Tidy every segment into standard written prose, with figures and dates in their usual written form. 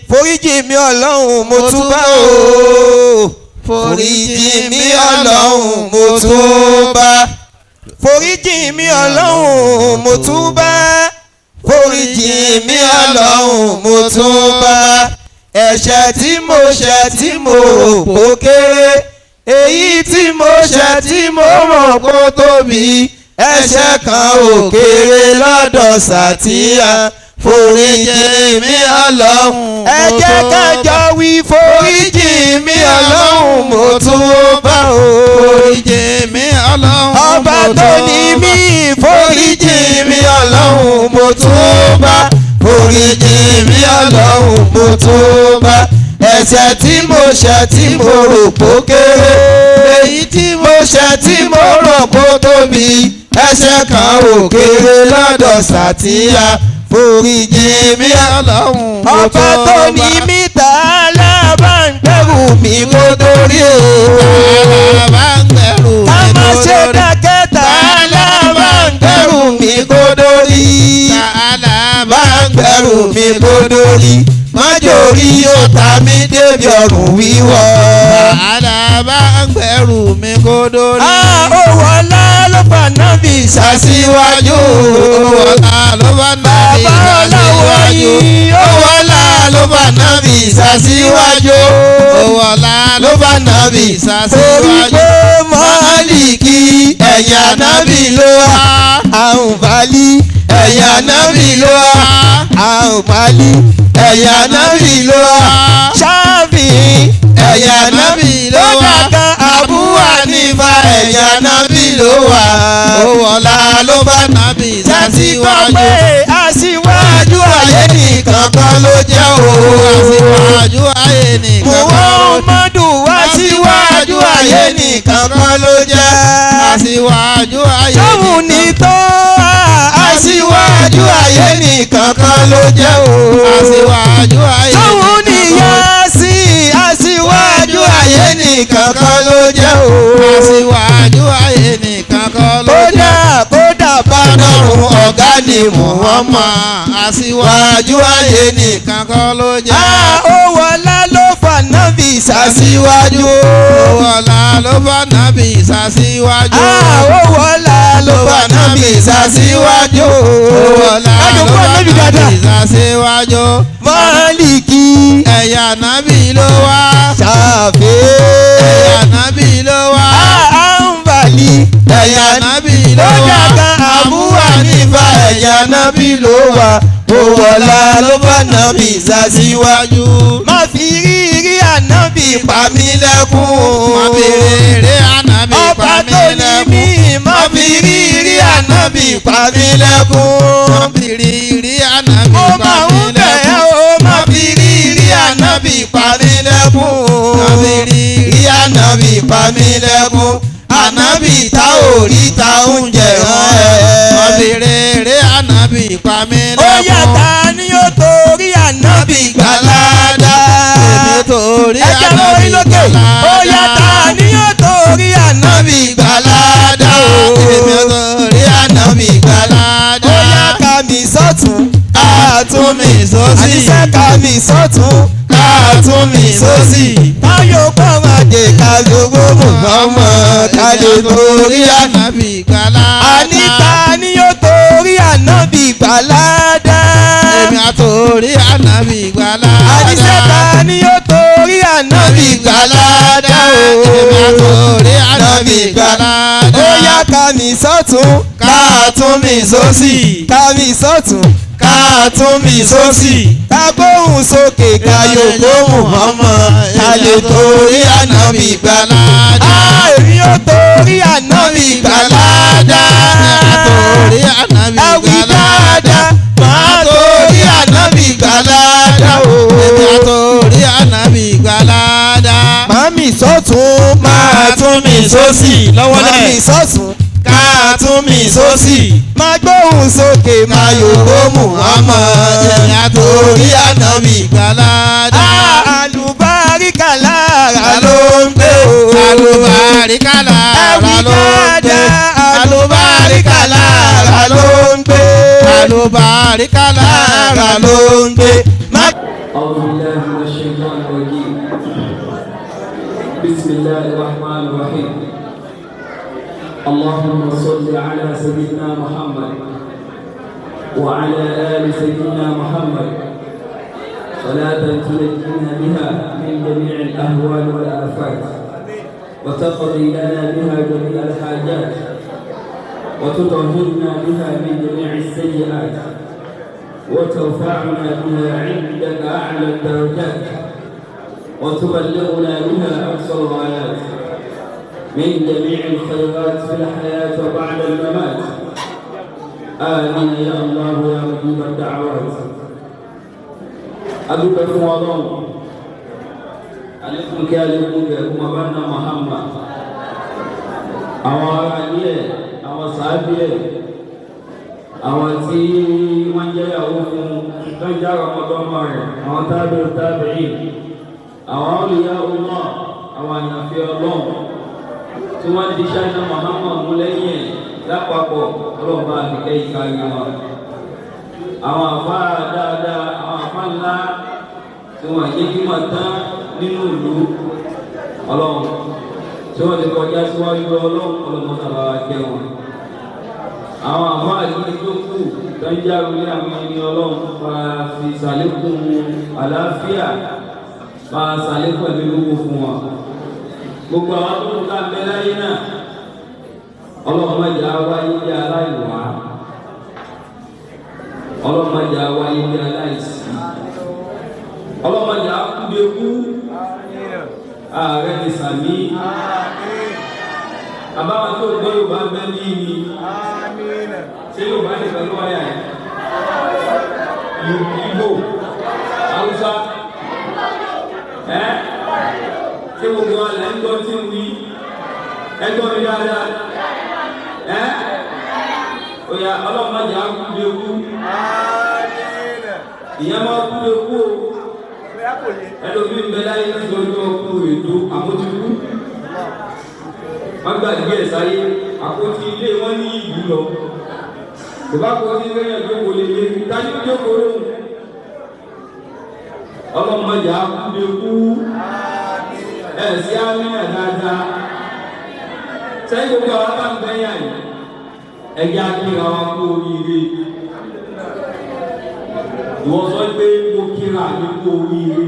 Foríjì mi Ọlọ́run, mo túbà o. Foríjì mi Ọlọ́run, mo túbà. Foríjì mi Ọlọ́run, mo túbà. Foríjì mi Ọlọ́run, mo túbà. Ẹ̀ṣẹ̀ tí mo ṣẹ̀ tí mo rò kó kéré, èyí tí mo ṣẹ̀ tí mo mọ̀ kó tóbi, ẹ̀ṣẹ̀ kan ò kéré lọ́dọ̀ Sàtíyà. Foríjì mi Ọlọ́run. Ẹ jẹ́ ká jọ wí, foríjì mi Ọlọ́run, mo túbà o. Foríjì mi Ọlọ́run. Ọba tó ní mí, foríjì mi Ọlọ́run, mo túbà. Foríjì mi Ọlọ́run, mo túbà. Ẹ̀ṣẹ̀ tí mo ṣẹ̀ tí mo rò kó kéré, èyí tí mo ṣẹ̀ tí mo rò kó tóbi, ẹ̀ṣẹ̀ kan ò kéré lọ́dọ̀ Sàtíyà. Foríjì mi Ọlọ́run. Ọba tó ní mí, tààlà bá ń gbẹ́rù mi kó torí o. Tààlà bá ń gbẹ́rù Ká mi má kó ṣe dórí. dákẹ́, tààlà bá ń gbẹ́rù mi kó dórí. Tààlà Bá ń gbẹ́rù mi kó dórí. Má jòrí yóò ta mí débi ọ̀rùn wíwọ́. Tààlà bá ń gbẹ́rù mi kó dórí. Owó ọlá ló fà nábì ṣàṣìwájú. Owó ọlá ló bá nàbí Bàbá ọláwọ̀ ṣàṣíwájú. yìí, owó ọlá ló fà nábì ṣàṣìwájú. Owó ọlá Ló bá nàbì torí ṣàṣíwájú. pé Málíkì, ẹ̀yìn ànábì ló wà. Àǹfààní, ẹ̀yìn ànábì ló wà. Àǹfààní, ẹ̀yìn ànábì ló wà. Ṣáfì, ẹ̀yìn ànábì ló wà. Kódà Abu Hanifa, ẹ̀yìn ànábì ló wà. Owó ọlá ló bá nàbí Ṣáàtì gbọ́ ṣàṣíwájú. pé aṣíwájú ayé nìkan kan ló jẹ́ o. Aṣíwájú ayé nìkan kọ́ ló jẹ́. Muhammadu wá síwájú ayé nìkan kan ló jẹ́. Aṣíwájú ayé Sóhun ní tó aṣíwájú ayé nìkan kan ló jẹ́ o. Aṣíwájú ayé Sóhun ní yá sí aṣíwájú ayé nìkan kan ló jẹ́ o. Aṣíwájú ayé nìkan kọ́ ló Kódà jẹ́. kódà bá dọ̀rùn, ọ̀gá ni Muhammad. Aṣíwájú ayé nìkan kọ́ ló jẹ́. Ó wọlá ló fà nábì ṣàṣíwájú. Owó ọlá ló bá nàbí ṣàṣíwájú. Ó wọlá ló fà nábì ṣàṣíwájú. Owó ọlá Ẹ ló jòkó bá ànábì nàbí dáadáa. ṣàṣíwájú. Málíkì, Ẹ̀yà nàbí ló wá. Ṣàfẹ́, Ẹ̀yà nàbí ló wá. Àǹbàlì, Ẹ̀yà nàbí ló ó wá. dàgbà Abu Hanifa, ẹ̀yà nábì ló wà. Owó ọlá ló bá nábì ṣàṣíwájú. Má fi rírí ànábì pa mí lẹ́kún. Má fi rèrè ànábì Ọba pa mí tó ní lẹ́kún. mí, má fi rírí ànábì pa mí lẹ́kún. Má fi rèrè ànábì Mo pa máa mí ń bẹ̀ ẹ́ lẹ́kún. o, má fi rírí ànábì pa mí lẹ́kún. Má fi rírì Rí ànábì pa mí lẹ́kún. Ànábì tá ò rí ta oúnjẹ rán ẹ. Má fi rèrè ànábì pa mí Ó yá, lẹ́kún. ta ni ó torí ànábì gbàládà? Èmi torí Ẹ jẹ́ ànábì orí lókè. Ó yá, ta ni ó torí ànábì gbàládà o? Èmi torí ànábì gbàládà. Ó yá, ká mi sọ́tún, ká tún mi sósì. Àníṣe, ká mi sọ́tún, ká tún mi sósì. Táyọ̀ pọ̀ máa jẹ ká gbogbo mọ̀mọ́ ká lè torí àná. Ànábì gbàládà. Àní ta ni ó torí ànábì gbàládà? Èmi àtòrí ànábì gbàládà. Àníṣe, ta ni ó torí ànábì gbàládà o? Èmi àtòrí ànábì gbàládà. Ó yá, ká mi sọ́tún, ká tún mi sósì. Ká mi sọ́tún, ká tún mi sósì. Ká gbóhùn sókè, ká yòókù mọ̀mọ́ ká lè torí ànábì gbàládà. Èmi ó torí ànábì gbàládà. Àtòrí ànábì Ẹ wí gbàládà. dáadáa, màá torí ànábì gbàládà o. Èmi àtòrí ànábì gbàládà. Màmí sọ́tún, máa tún mi sósì. Lọ́wọ́lẹ̀. Màmí sọ́tún, Ká tún mi sósì. Máa gbóhùn sókè, máa yòókù Muhammad. Èmi Torí àtòrí ànábì. gbàládà. Àlùbáríkà lára ló ń gbé o. Àlùbáríkà Ẹ wí lára ló ń gbé. dáadáa, àlùbáríkà lára ló ń gbé. Àlùbáríkà lára Lára ló ń gbé. Má أعوذ بالله من الشيطان الرجيم. بسم الله الرحمن الرحيم. اللهم صل على سيدنا محمد وعلى آل سيدنا محمد، صلاة تنجينا بها من جميع الأهوال والآفات، وتقضي لنا بها جميع الحاجات، وتطهرنا بها من جميع السيئات، وترفعنا بها عندك أعلى الدرجات، وتبلغنا بها أقصى الغايات من جميع الخيرات في الحياة وبعد الممات. آمين يا الله يا مجيب الدعوات. Adúpẹ́ fún Ọlọ́run. Àlékún kí àlékún gẹ̀ fún abáná Muhammad, àwọn ará ilé ẹ̀, àwọn sàábì ẹ̀, àwọn tí wọ́n jẹ́ ìyàwó fún, tó ń jára ọmọdọ́mọ rẹ̀, àwọn tábìlì tábìlì, àwọn olùyá ọmọ, àwọn àyànfẹ́ Ọlọ́run tí wọ́n di ṣáínà Muhammad mú lẹ́yìn ẹ̀ lápapọ̀, Ọlọ́run bá àfikẹ́ ìkárí wọn. Àwọn àfa dáadáa, àwọn àfa ńlá tí wọ́n yé kí wọ́n tán nínú ìlú Ọlọ́run, tí wọ́n ti kọjá síwájú Ọlọ́run, Ọlọ́run sábà wá kẹ́ wọn. Àwọn àfa àdúgbò tó kù tó ń jáwé àwọn ẹni Ọlọ́run, bá fi sàlékún àlàáfíà, bá sàlékún ẹ̀mí gbogbo fún wọn. Gbogbo àwọn tó kù ká ń bẹ láyé náà, Ọlọ́run má jẹ́ àwáyé bí aláìwá, Ọlọ́run má jẹ́ àwáyé bí aláìsí, Ọlọ́run má jẹ́ àkúdekú. Ààrẹ ti sàmí àbáwọn tó gbọ́ Yorùbá ń bẹ ní ìní. Ṣé Yorùbá nìkan ló wáyà yìí? Ìgbò, Haúsá, ẹ ṣé gbogbo wa lẹ́ ń gbọ́ tí ń wí? Ẹ gbọ́ mi dáadáa. Ẹ òyà, Ọlọ́run má jẹ́ àkúdekú. Ìyẹn máa kúdekú o. Ẹlòmíì ń bẹ láyé nítorí ọkú ètò àmójúkú, wọn gbàgbé ẹ̀ sáyé. Àpótí ilé wọn ní ìlú lọ, kò bá kó sí lẹ́yìn ìjókòó lè lé tájú jókòó lóhùn. Ọlọ́run má jẹ́ àkúdekú. Ẹ̀ sí àmì dáadáa sẹ́yìn. Gbogbo àwọn bá ń bẹ́yà yìí, ẹ̀yà kíra wa kú oríire. Ìwọ sọ pé mo kíra mi kú oríire.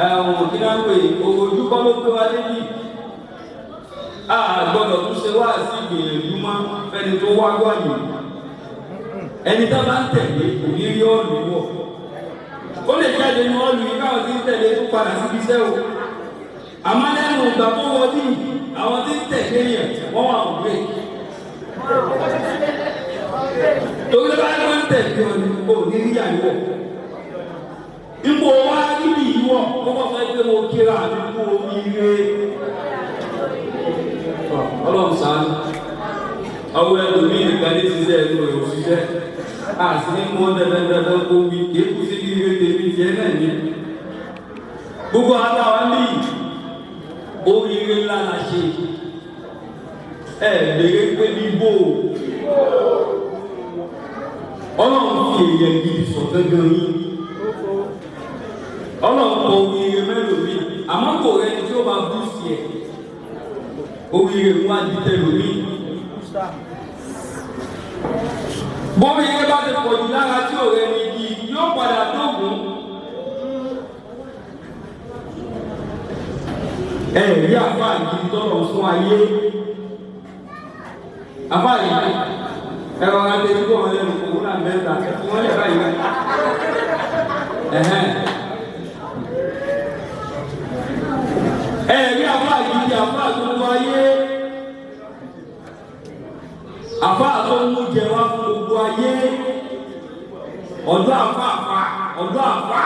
Ẹ̀wọ̀n kí náà pè ojú kọ́ ló gbé wa débi. A gbọ́dọ̀ tún ṣe wá sí ìgbìyànjú mọ́ fẹ́ni tó wá wáyé. Ẹni tá bá ń tẹ̀lé kò ní rí ọ̀lù wọ̀. Ó lè jáde ní ọ̀lù yìí, káwọn tí ń tẹ̀lé tó padà síbi iṣẹ́ o. Àmọ́ lẹ́nu ìgbà tó wọlé, àwọn tí ń tẹ̀lé yẹn, wọ́n wà wọ́n torí bá wọ́n ń tẹ̀lé ọ ní o ní rí àyọ̀. Ipò wa níbi ìwọ̀ kọ́kọ́ sọ pé mo kíra mi kú oríire. Ọlọ́run ṣàánú. Ọwọ́ ẹlòmíì nìkan ní ṣiṣẹ́, ẹnu rẹ̀ ò ṣiṣẹ́. Àti ní mọ́ dandandandan kó wí kéékù sí kí ire tèmi tiẹ̀ náà ní. Gbogbo àtàwọn ní oríire ńlá la ṣe. Ẹ lè pé bí bò ó. Ọlọ́run fi èèyàn gidi sọ gángan yín. Ọlọ́run kọ oríire mẹ́lòmíì, àmọ́ kò rẹni tí ó bá bú sí ẹ̀. Oríire wá di tẹlòmíì. Bómi yẹn bá ti pọ̀ jù lára tí ò rẹni igi, yóò padà dógùn. Ẹ rí àfáà gidi tọrọ fún ayé. Àfáà yìí, ẹ̀rọ adé tí kò wọlé nù kò wúlò mẹ́ta tí wọ́n lè báyìí wá. Ẹ̀hẹ́n. Ẹ rí àfáà gidi, àfáà gbogbo ayé, àfáà tó ń mú jẹ wá fún gbogbo ayé, ọ̀dọ́ àfáà fà, ọ̀dọ́ àfáà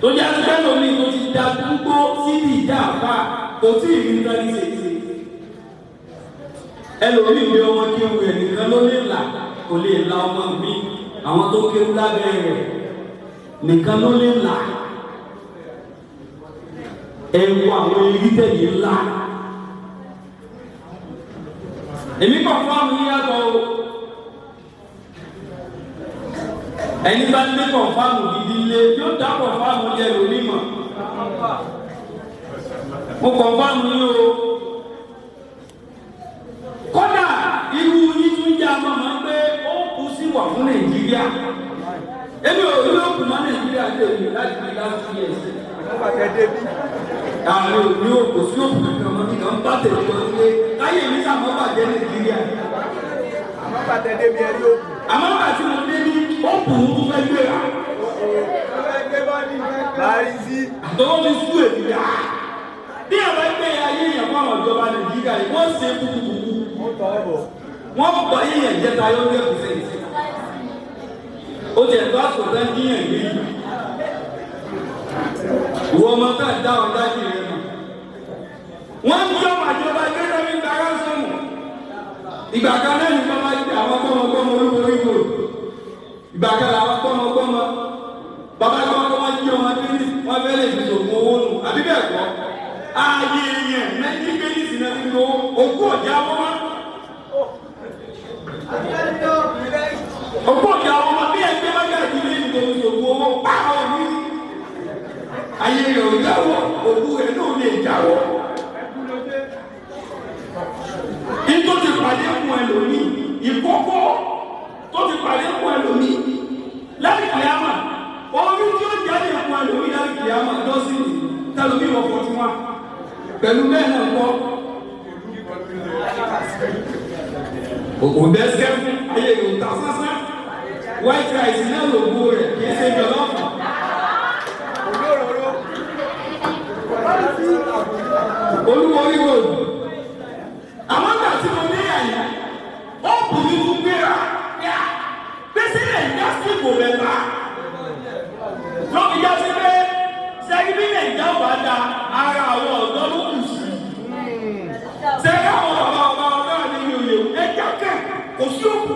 tó jẹ́ sẹ́lómi tó ti da dúgbò síbi ìjà àfáà kò tí ì rí nǹkan ní ṣèṣe. Ẹlòmíì bí ọmọ kéwù rẹ̀ nìkan ló lè là, kò lè la ọmọ mi. Àwọn tó kéwù lábẹ́ rẹ̀ nìkan ló lè là. Ẹ wo àwọn eré tẹ̀lé ńlá. Èmi kàn fún àwọn yíyàtọ̀ o. Ẹni bá ní kọ̀ǹfàmù gidi lé yóò dá kọ̀ǹfàmù jẹ lórí mọ̀. Mo kọ̀ǹfàmù yín o. Kódà irú yín tún jẹ́ àmọ́ máa ń gbé ó kú sí wà fún Nàìjíríà. Èmi ò rí òkú mọ́ Nàìjíríà lè rí láti fi last 2 years. Àwọn òní òkú sí òkú kankan mọ́ ní kàn bá tẹ̀lé wọn pé káyé mi sàmọ́ bàjẹ́ Nàìjíríà. Àmọ́ nígbà tí mo dé ní ó kù ú tún fẹ́ gbéra. Àtọwọ́ mi sú èmi rà. Bí àwọn ẹgbẹ́ ayé yẹn fún àwọn ìjọba Nàìjíríà yìí, wọ́n ṣe kúkúkú. Wọ́n bọ̀ ayé yẹn jẹ́ tayọ 100%. Ó ti ẹ̀tọ́ àsọ̀tẹ́ ń díyàn gbé yìí. Ìwọ ọmọ tá a dá ọ dájú rẹ mọ̀. Wọ́n ń jọ́ àjọba ẹgbẹ́ náà ní gbàrà sọ̀mù. Ìgbà kan náà ní bàbá yìí àwọn gbọ́mọgbọ́mọ olúborí wò. Ìgbà kan làwọn gbọ́mọgbọ́mọ. Bàbá gbọ́mọgbọ́mọ jí ọmọ bíní wọ́n fẹ́ lè fi sògùn owó nù. Àbí bẹ́ẹ̀ kọ́. Ààyè yẹn mẹ́tí bíní sì náà fi lo ogún ọ̀jà wọn wá. Ogún ọ̀jà wọn wá bí ẹgbẹ́ bá gàdí lé ní tòun sògùn owó pààrọ̀ ní. Ayé rẹ̀ ò jáwọ́, òkú rẹ̀ náà lè jáwọ́. Ìtò ti pàdé fún ẹlòmíì, ìkókó tó ti pàdé fún ẹlòmíì láti kìlámà, orí tí ó jáde fún ẹlòmíì láti kìlámà lọ́sìn tẹlòmíì wọ 41 pẹ̀lú bẹ́ẹ̀ náà kọ́. Òkò bẹ́sẹ̀ fún ayé rẹ̀ ò ta sánsán, white rice náà ló gbó rẹ̀ kì í ṣe jọlọ́ọ̀fù. Olúworí wo àwọn àgbà tí mo ní àyà ó bù mí fún gbéra gbèsè Nàìjíríà sí kò mẹ́ta lọ́bi já sí pé sẹ́yìn bí Nàìjíríà wà dá ara àwọn ọ̀dọ́ ló kù sí sẹ́yìn àwọn bàbá ọba ọ̀dọ́ àti ní òye ẹja kẹ́ kò sí òkú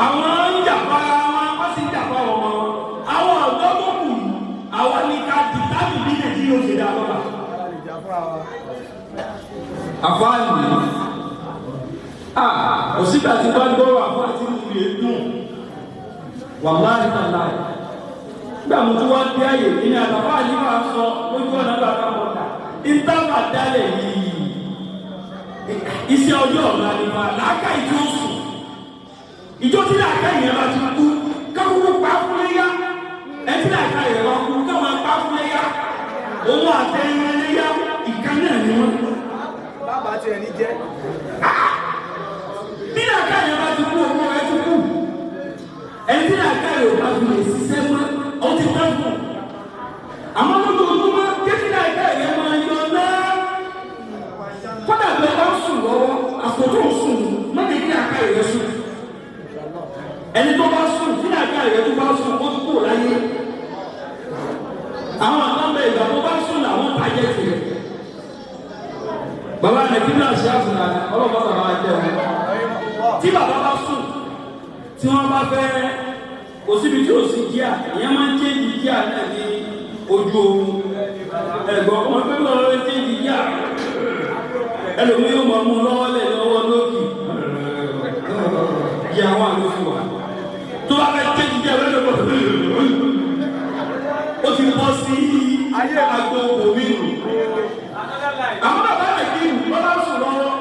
àwọn ń jàpá wọn wọ́n sì ń jàpá ọmọ wọn àwọn ọ̀dọ́ tó kù yìí àwọn ní ká dìtámì bí Nàìjíríà ó ṣe dá lọ́la. Àfáàní òsínbà tí bá gbọ́rọ̀ àfáà tí mo lè dùn wàláhì tàláhì. Nígbà mo tún wá dé àyè ní àtàfáà yìí máa sọ lójú ọ̀nà bá ká mọ̀ ká. Ìtàbà dálẹ̀ yìí iṣẹ́ ọjọ́ ọ̀la ni wà láàkà ìjọ sùn. Ìjọ tí làákà yẹn bá ti kú kákúkú pa fún léyà. Ẹ tí làákà yẹn bá kú káwọn pa fún léyà. Òun àtẹ̀yìn léyà ìkan náà ni wọ́n. Bàbá tiẹ̀ ní jẹ́. Bí làákà yẹn bá ti kú ọmọ rẹ ti kú. Ẹni tí làákà yẹn ò bá fi lè ṣiṣẹ́ mọ́, ó ti tán fún un. Àmọ́ lójoojúmọ́, kéjì làákà yẹn máa yọ náà. Kódà bí ọba ń sùn lọ́wọ́, àsìkò tó ń sùn, má jẹ́ kí làákà yẹn sùn. Ẹni tó bá sùn, tí làákà yẹn tó bá sùn, ó ti kú láyé. Àwọn àkànbẹ ìgbà tó bá sùn làwọn bàjẹ́ tirẹ̀. Bàbá Nàìjíríà ṣe àfihàn ọlọ́pàá bàbá jẹ́ wọn. Tí bàbá bá sùn, tí wọ́n bá fẹ́ kò síbi tí ò sí jíà, ìyẹn máa ń chéjì jíà náà ní ojú oorun. Ẹ̀gbọ́n wọn fẹ́ lọ́wọ́ chéjì jíà. Ẹlòmíì yóò máa mú lọ́wọ́ lẹ̀ lọ́wọ́ lókì. Jíà wà ló fún wa. Tó bá fẹ́ chéjì jíà lọ́dọ̀ ó ti bọ́ sí agbo omi nù. Àwọn bàbá rẹ̀ kí ìlú bọ́lá sùn lọ́wọ́.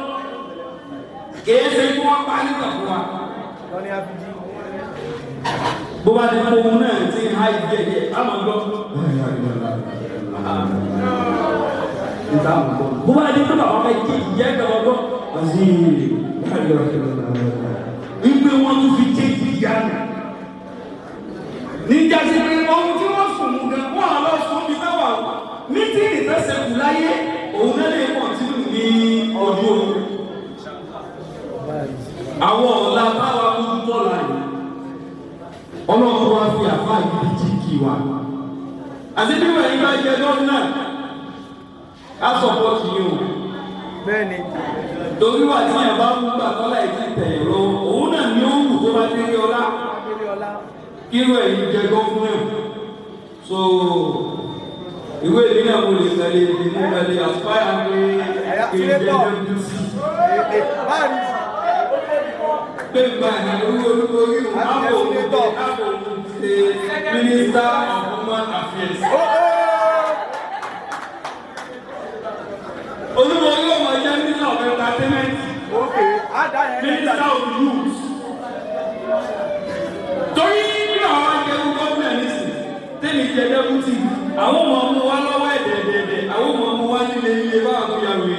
Kìí ṣe kí wọ́n pa nígbà fún wa. Bó bá ti kó ohun náà ti ń há ìdí ẹ̀jẹ̀, á máa gbọ́. Bó bá di pé bàbá fẹ́ jí ìyá ẹ̀ka wọn gbọ́. Wípé wọ́n tún fi jẹ́ ìyá mi. Níjà sí pé ohun tí wọ́n sùn mú gan, wọ́n á lọ sùn bí mẹ́wàá o. Mítìrì tẹ̀sẹ̀ kù láyé, òun náà lè kọ̀ntínú ní ọdún ogun. Àwọn ọ̀la báwa kúkú tọ́la yìí. Ọlọ́run wá fi àfa yìí jí kì wá. Àti bí wọ́n yìí bá jẹ gómìnà, á sọ̀pọ̀tì yìí o. Bẹ́ẹ̀ni. Torí wà tí yẹn bá ń gbà tọ́lá yìí ti tẹ̀yìn lọ, òun náà ní ó wù tó bá délé ọlá. Kírú ẹ̀yìn jẹ gómìnà. So ìwé ìlú náà mo lè tẹ̀lé ìdìbò tẹ̀lé aspire pé kí n jẹ́ WC. Gbẹ̀ngbà olúborí àpò àpò ṣe Minister of Women Affairs. Olúborí ọmọ jẹ́ Minister of Entertainment. Minister of Youth. Torí bí àwọn akẹ́kọ̀ọ́ gómìnà nísìn, tẹ́mi jẹ deputy, àwọn ọmọ ọmọ wa lọ́wọ́ ẹ̀dẹ̀ẹ̀dẹ̀, àwọn ọmọ ọmọ wa nílé ilé báwọn tó yà wèrè.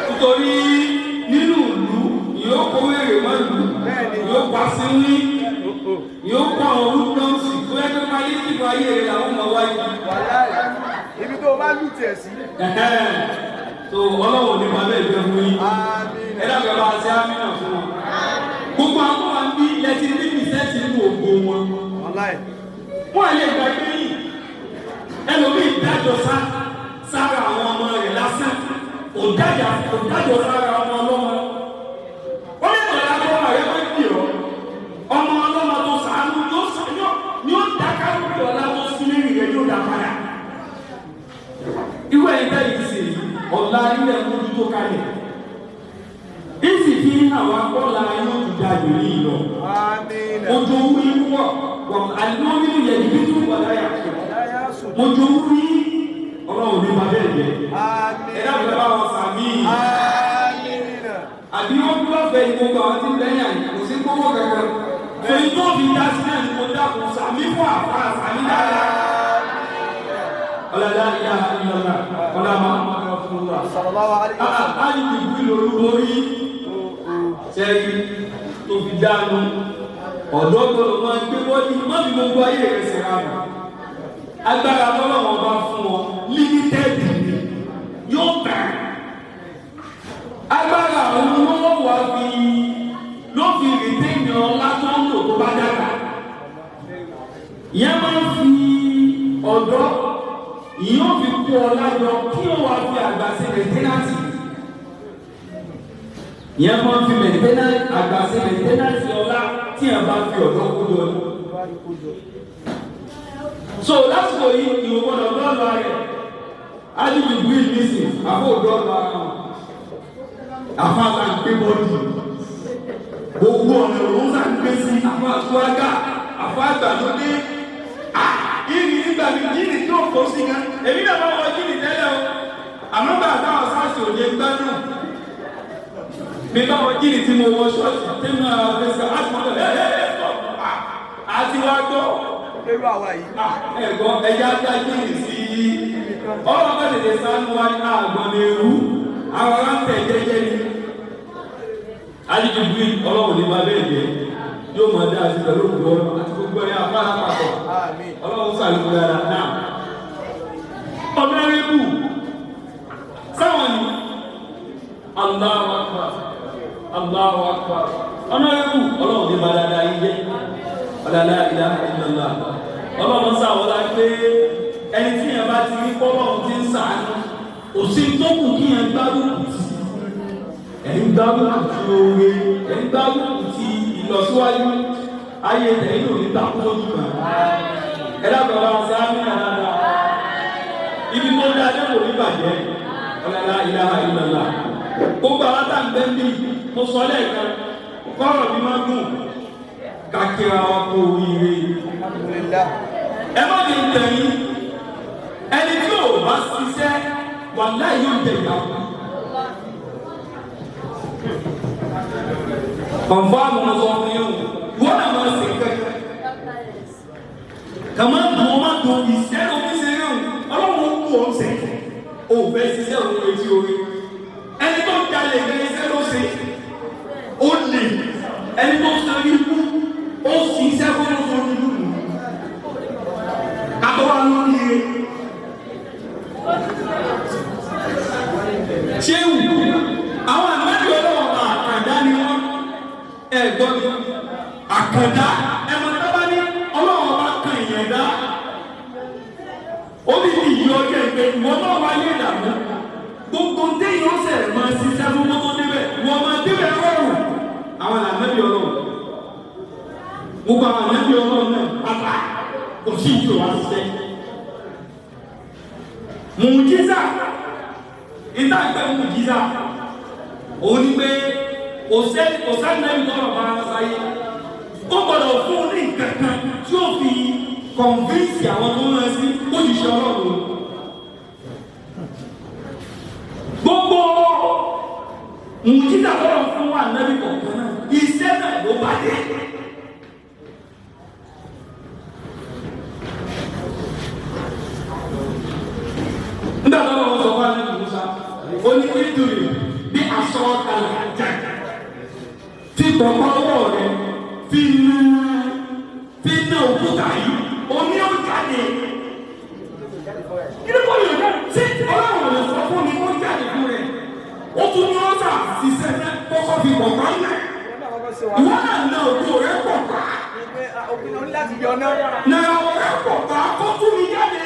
Nítorí nínú ìlú yóò kó wèrè mọ́ ìlú, yóò pa síwí, yóò kó àwọn rúdọ́ǹsì tó yẹ kó máa yé tìfọ ayé rẹ̀ làwọn ọmọ wa yìí. Ibi tó o bá lù tiẹ̀ sí. So ọlọ́wọ́ ní bàbá ìjọ fún yín. Àmín. Ẹ dàgbà bá a ṣe àmínà fún wọn. Gbogbo àwọn wa ń bí lẹ́tí ní pìsẹ́ǹtì nínú ògo wọn. Wàláì. Wọ́n lè gbàgbé yìí. Ẹlòmíì dájọ́ sá sára àwọn ọmọ rẹ̀ lásán. Kò dájọ́ sára ọmọ ọlọ́mọ. Ó lè tọ̀lá tó ọmọ rẹ̀ máa ń bì ọ́. Ọmọ ọlọ́mọ tó sàánú yóò sá yóò ní ó dá kálukú ọ̀la tó sí lérí rẹ̀ yóò dá padà. Irú ẹ̀yin tẹ́ yìí sì ọ̀la ilẹ̀ mójútó kalẹ̀. Ìsì fi hàn wá kọ́la yóò tún da ìlú yìí lọ. Àmín. Mojo wí wọ̀ wọ̀ àlùmọ́nì yẹ ibi tó wà láyà. Mojo wí ọlọ́run ní bàbá ẹ̀ jẹ́. Àmín. Ẹ dábìí bá wọn sàmì. Àmín. Àbí wọ́n kú lọ́fẹ̀ẹ́ ní gbogbo àwọn tí ń lẹ́yìn àyè kò sí gbówó kankan. Torí tó fi dá sí náà ni mo dákun sàmì fún àfa sàmì dáadáa. Ọlọ́dá ìyá ìlọ́lá ọlá Muhammadu Rasulullah. Sallallahu alayhi wa sallam. Á ní ìlú olúborí sẹ́yìn tó fi dánu ọ̀dọ́ gbọ́dọ̀ máa gbé bọ́dí má fi gbogbo ayé rẹ̀ ṣe ra mọ̀. Agbára tọ́lọ́wọ́n bá fún ọ límítẹ́ẹ̀dì ni yóò tẹ̀. Agbára òun ló wà fi ló fi rìtẹ́ẹ̀nì ọlá tó ń lò tó bá dàgbà. Ìyẹn máa ń fi ọ̀dọ́ ìyẹn ó fi kó ọlá jọ kí ó wá fi àgbà sí rìtẹ́nàtì. Ìyẹn máa ń fi mẹ̀tẹ́nàtì àgbà sí mẹ̀tẹ́nàtì ọlá tí yẹn bá fi ọ̀dọ́ kó jọ ní. So lásìkò yìí ìwọ gbọ́dọ̀ lọ́ọ̀lọ́ rẹ̀ ájúbì green nísìn àbó dọ́ọ̀lọ́ ara wọn. Àfáàsà ń gbé bọ́ọ̀dì gbogbo ọ̀nà òun sà ń gbé sí àfáà suwaga àfáà gbàlódé. Yìí nígbà mi jíìnì tí ó kó sí gan èmi náà máa wọ jíìnì tẹ́lẹ̀ o àmọ́ gbà táwọn sáàsì òye gbádùn mi bá wọ jíìnì tí mo wọ ṣọ́ọ̀ṣì tí mo náà fẹ́ sọ àti mo lọ ẹ ẹ àti wá gbọ́ Irú àwa yìí. ẹ̀gbọ́n ẹja dá jíìnì sí i ọlọ́run bá tètè sánú wa ní àgbọ̀n ní eru àwọn ará ń tẹ̀ jẹ́jẹ́ ni alìjùbí ọlọ́run ní bàbá ẹ̀jẹ̀ yóò máa dá àti pẹ̀lú òkú ọlọ́run àti gbogbo ẹ̀yà afárá papọ̀ Àmín. ọlọ́run sàlùkù dáadáa náà. Ọ̀nàrẹ́bù sáwọn ni Allahu Akbar Allahu Akbar ọ̀nàrẹ́bù ọlọ́run ní bàbá dáadáa yìí jẹ́ ọ̀làlá ilaha illallah ọlọ́run sáwọn la pé ẹni tí yẹn bá ti rí kọ́lọ́run ti ń sàánú òsì tó kù kí yẹn gbárùkù tì ẹ̀yin gbárùkù ti oore ẹ̀yin gbárùkù ti ìlọsíwájú ayé ẹ̀yin ò ní takú lójú kan ẹ dábàá bá wọn sáà ní àdáda ibi tó dáa dé kò ní bàjẹ́ ọ̀làlá ilaha illallah gbogbo àwọn tá à ń bẹ́ ń bí mo sọ lẹ́ẹ̀kan kọ́rọ̀ mi máa gùn kákíra wa kó oríire Alhamdulillah. ẹ má di tẹ̀yìn ẹni tí ò bá ṣiṣẹ́ wàláhì yóò jẹ ìyàwó. Kọ̀nfàmù mo sọ fún yín o, wọ́n náà máa ṣe kẹ́kẹ́. Kàmá dùn ó má dùn ìṣẹ́ omi ṣe rí o, ọlọ́run ó kú ọ̀ ń ṣe. O ò fẹ́ ṣiṣẹ́ òun retí orí. Ẹni tó ń jalè gan iṣẹ́ ló ṣe. Ó lè ẹni tó ṣe ikú, ó sì iṣẹ́ kó ló sọ nínú ìlú. Kátó wá lórí ire. Ṣé wù? Àwọn àgbẹ̀bí ọlọ́wọ́ bá àkàndá ni wọ́n. Ẹ gbọ́ mi. Àkàndá ẹ̀mọ tó bá ní ọlọ́wọ́ bá kan ìyẹn dá. Ó ní ìyí ọjọ́ ìpè ìwọ náà wáyé ìdààmú. Gbogbo téèyàn ó sẹ̀ máa ṣiṣẹ́ fún mọ́tò débẹ̀. Wọ́n máa débẹ̀ rọrùn. Àwọn àgbẹ̀bí ọlọ́wọ́. Gbogbo àwọn àgbẹ̀bí ọlọ́wọ́ náà pátá kò sí ìjọ wa ṣiṣẹ́. Mùjísà ìta ìpè mùjísà Òun ni pé kò sẹ́ni kò sẹ́ni náà tọrọ bá ara sáyé. Ó gbọ́dọ̀ fún un ní nǹkan kan tí ó fi kọ̀ǹfíǹsì àwọn tó ń rán sí òjìṣẹ́ Ọlọ́run. Gbogbo mùjísà tọrọ fún wa nábì kọ̀ọ̀kan náà iṣẹ́ náà ló bá dé. Nígbà tó lọ́wọ́ sọ fún Ànábì Musa, ó ní nítorí bí aṣọ kalẹ̀ ajá fi pọ̀pọ̀ ọwọ́ rẹ̀ fi nu fi ná òkúta yìí, omi ó jáde. Kí ló kọ́ yóò jáde? Ṣé Ọlọ́run ò lè sọ fún mi kó jáde fún rẹ̀? Ó tún ní ọ́sà ṣiṣẹ́ náà kọ́kọ́ fi pọ̀pọ̀ ńlẹ̀. Ìwọ náà na òkú rẹ̀ pọ̀pọ̀. Na ọ̀rẹ́ pọ̀pọ̀ kó tún mi jáde.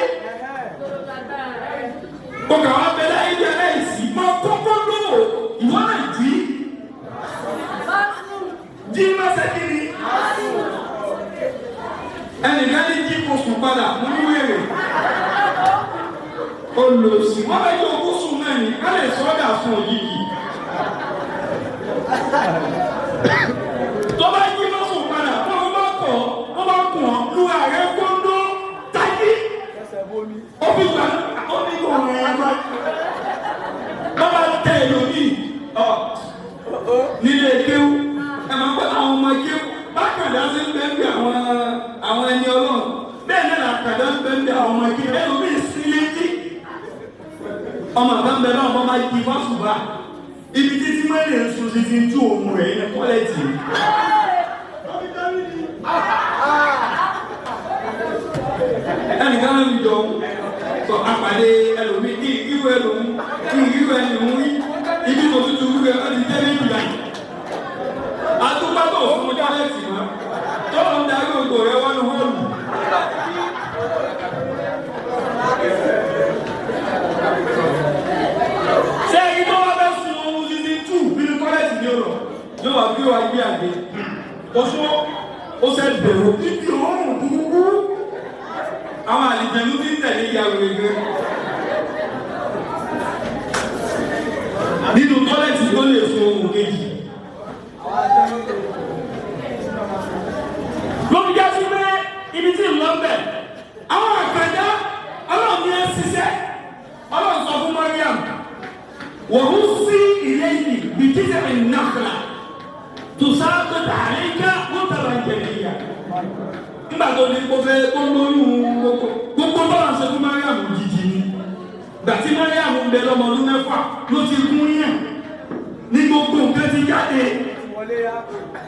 Ọkà wa bẹ láyé bí aláìsí máa kọ́kọ́ lówó ìwọ náà jí. Jí má ṣe kí ni? Ẹnìkan ní jí kò sùn padà mo ní wéèrè. Olòṣì wọ́n bẹ yóò kó sùn náà ní ká lè sọ́dà sùn òjijì. Tó bá jí má sùn padà wọ́n bá kọ̀ wọ́n bá kùn ọ́ lu ààrẹ kóńdó tají. Ó fi gbà ó ní kò rìn ẹ̀ máa. Bàbá tẹ ẹlòmíì ọ nílé kéwú ẹ máa gbọ́ àwọn ọmọ kéwú bákàdá sí ń bẹ́ ń bí àwọn àwọn ẹni ọlọ́run bẹ́ẹ̀ náà làkàdá ń bẹ́ ń bí àwọn ọmọ kéwú ẹlòmíì sí létí. Ọmọ àbá ń bẹ náà wọ́n máa di fásùbà ibi títí mẹ́rin ń sun sí ti ń tú òun rẹ̀ ní kọ́lẹ́jì. Ẹnìkan ló ń jọ sọ apàdé ẹlòmíì kí irú ẹlòmíì kí irú ẹlòmíì ibi tó tutù irú ẹ ti tẹ́lẹ̀ ìgbà yìí. Atúpàtọ̀ fún tọ́lẹ̀tì mọ́ tọ́lọ̀ ń darí ògbò rẹ wọnú họ́ọ̀lù. Ṣé ẹni tó wá fẹ́ sun ohun títí tù nínú tọ́lẹ̀tì ní ọ̀rọ̀ yóò wá bí wàá gbé àgbé. Oṣù ó ṣe bẹ̀rù ibi òórùn burúkú. Àwọn àlìjẹ̀nu ti ń tẹ̀lé ìyàwó rẹ̀. Nínú tọ́lẹ̀tì tó lè sun ohun kejì. Ló fi jásí pé ibi tí ń lọ bẹ̀ àwọn àkàndá ọlọ́run ní ẹ ṣiṣẹ́ ọlọ́run sọ fún Mariam wọ́n sí ilé yìí bí jíjẹ́ ìnáfìlà tùsà tó tààríkà wọ́n tàbá jẹ̀lẹ́yà nígbà tó ní kó fẹ́ kó lóyún gbogbo gbogbo bọ́lá ṣe fún Mariam jìjì ni gbàtí Mariam ń bẹ lọ́mọ ọdún mẹ́fà ló ti gún yẹn ní gbogbo nǹkan ti jáde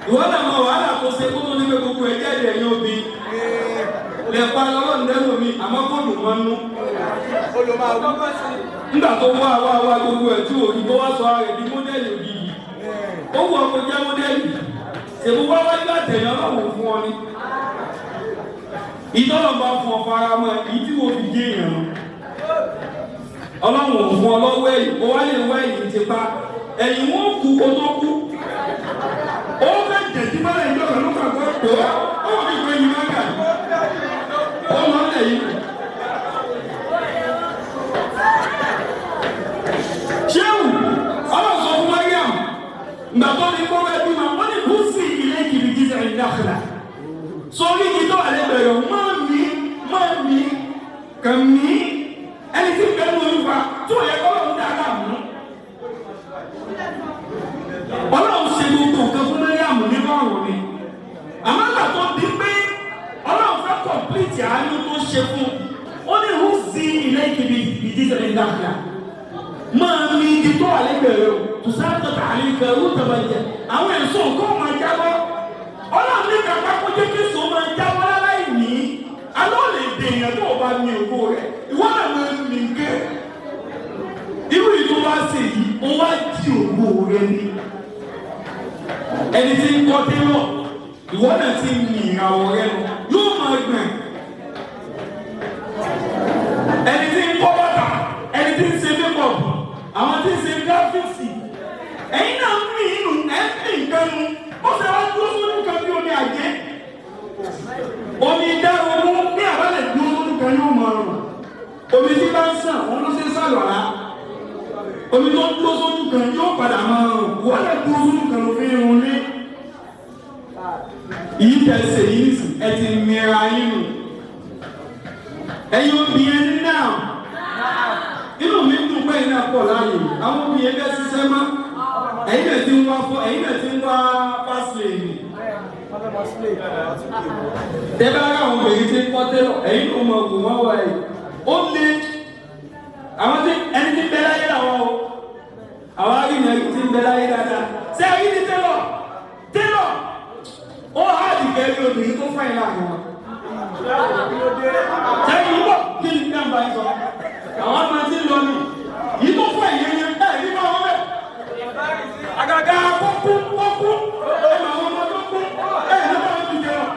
ìwọ náà mọ wàhálà tó ṣe kó tó ní pé gbogbo ẹ jáde ẹ̀yin obì lẹ́pa lọ́lọ́run dẹ́nu mi àmọ́ kó dùn mọ́ nú. Nígbà tó wá wá wá gbogbo ẹ̀ tí òyìnbó bó wá sọ ara rẹ̀ di mọ́dẹ́lì ògìgì ó wù ọkọ̀ jẹ́ mọ́dẹ́lì ṣèbú wá wájú àtẹ̀yìn ọlọ́run fún ọ ni. Ìtọ́lọ̀ bá fún ọ fara mọ́ èyí tí wọ́n fi gé èèyàn lọ. Ọlọ́run ò fún ọ lọ́wọ́ ẹ̀yìn ó wá lè wá ẹ̀yìn tipa ẹ̀yìn wọn kú kó tó kú. Ó fẹ́ jẹ̀dí mọ́lẹ̀ ìjọba ló kà gbọ́ pé ó wà ní ìgbẹ́ yìí máa gà ó lọ lẹ̀ yìí. Ṣéwù ọlọ́run sọ fún Mariam ìgbà tó ní kó wẹ́ bímọ wọ́n ní kú sí ilé kìrìkìrì ẹ̀yìn dáfìlà. Sórí igi tó wà lẹ́gbẹ̀ẹ́ rẹ̀ máa mi máa mi kàn mí ẹni tí ń bẹ́ẹ̀ ní olúfa tó yẹ kọ́ lóun dáadáa mú. Ọlọ́run ṣe gbogbo nǹkan fún Mariam nínú ọ̀rọ̀ mi. Àmọ́ ìgbà tó di pé Ọlọ́run fẹ́ kọ̀m̀plìtì àánú tó ṣe fún un. Ó ní ìhú sí ilé ìkìbí ìdí ìṣẹ̀lẹ̀ ìdáfìlà. Máa mi igi tó wà lẹ́gbẹ̀ẹ́ rẹ̀ o, tùsà tọ̀tà àlè ìkẹrù tọ̀bà jẹ. Àwọn èso nǹkan máa jábọ́. Ọlọ́run ní kàkà kó jẹ́ kí èso máa jábọ́ láláì ní. Alọ́ lè dèèyàn tó o bá mi ògo rẹ̀. Ìwọ náà máa mi nké. Irú ìlú wa ṣe yìí, ó wá di ògo rẹ̀ ni. Ẹni tí ń kọ́ télọ̀, ìwọ náà ti ń mi ìràwọ̀ rẹ nù, yóò máa gbọ̀n. Ẹni tí ń kọ́ bàtà, ẹni tí ń ṣe makeup, àwọn tí ń ṣe gíráfíìsì, ẹ̀yin náà ń mì inú, ẹ̀ ń mì nǹkan nu, ó ṣe wá dúró sójú kan bí omi àjẹ́. Omi dárunmú ní àbálẹ̀ dúró sójú kan yóò máa rùn. Omi tí bá ń sàn, òun ló ṣe ń sàlọ̀lá. Omi tó ń dúró sójú kan yóò padà máa rùn. Wọ́n Wọ́n lè kó sójú kan ló fi ń rún ní. Yìí tẹ̀sẹ̀ yìí nìsín ẹ ti mìíràn yín nù. Ẹ̀yin obìnrin náà inú mi ń dùn pé ẹ̀yin náà pọ̀ láàyè àwọn obìnrin bẹ́ẹ̀ ṣiṣẹ́ mọ́ ẹ̀yin náà ti ń wá fọ́ ẹ̀yin náà ti ń wá fásitì tẹ́ bá rà àwọn obìnrin tí ń kọ́ tẹ́lọ̀ ẹ̀yin ló mọ̀ kò wọ́n wá yìí ó lé àwọn tí ẹni tí ń bẹ láyé làwọn o àwọn arìnrìn ẹni tí ń bẹ láyé dáadáa ṣé ẹ̀yin ni tẹ́lọ̀ tẹ́lọ̀ ó hàdì kẹ́rin obìnrin tó fàyìn láàrin wọn sẹ́yìn wọ́n kí ni dáńbà yìí sọ àwọn ọmọ tí ń lọ ní yìí tó fún ẹ̀yẹ yẹn ẹ̀ ní bá wọn bẹ̀. Àgàgà kókó kókó ẹ̀ máa wọn ọmọ tó kú ẹ̀ ní bá wọn ti jẹun.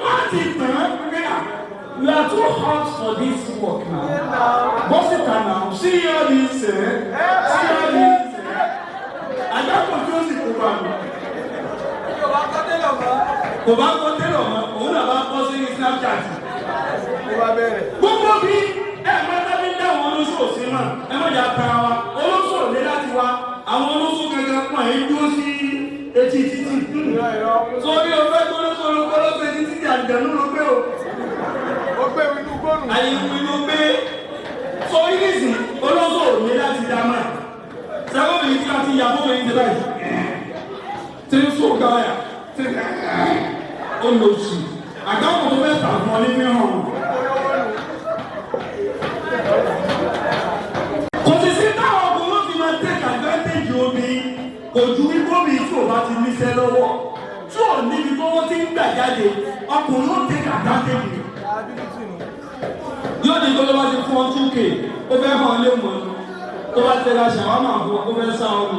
Wọ́n ti tàn án pé à you are too hot for this work now. Bọ́sìtà now see all this eh? See all this eh? Àgbàpọ̀ tí ó sì kó bá mi. Kò bá kọ́ tẹ́lọ̀ mọ́, òun náà bá kọ́ sí Snapchat. Gbogbo bí ẹ máa dábí dá àwọn olóṣòwò sí náà, ẹ má jà tara wa, olóṣòwò lé láti wá, àwọn olóṣòwò gẹ́gẹ́ pọ̀ ẹ̀ ń dúró sí etí títì. Sórí o fẹ́ gbólóṣòwò gbólóṣòwò etí títì àjẹnú ló gbé o. Àyẹ̀wò ló gbé. Sórí nìsín, olóṣòwò lé láti dá máa. Sẹ́wọ́n mi ti láti yà fún mi ní báyìí. Tí ń sùn gáyà, tí ń olóṣì àgbáwò tó fẹ́ tà fún ọ ní mìíràn. Kò sì sí táwọn ọkùnrin fi máa take advantage omi kò ju wípé omi tí ò bá ti níṣẹ́ lọ́wọ́ tí ò níbi tó wọ́n ti ń gbà jáde ọkùnrin ó take advantage rẹ̀. Yóò ní kó ló bá ti fún ọ 2K ó fẹ́ hàn lé mọ́ tó bá ti ra ṣàwámà fún ọ ó fẹ́ sá ọ nù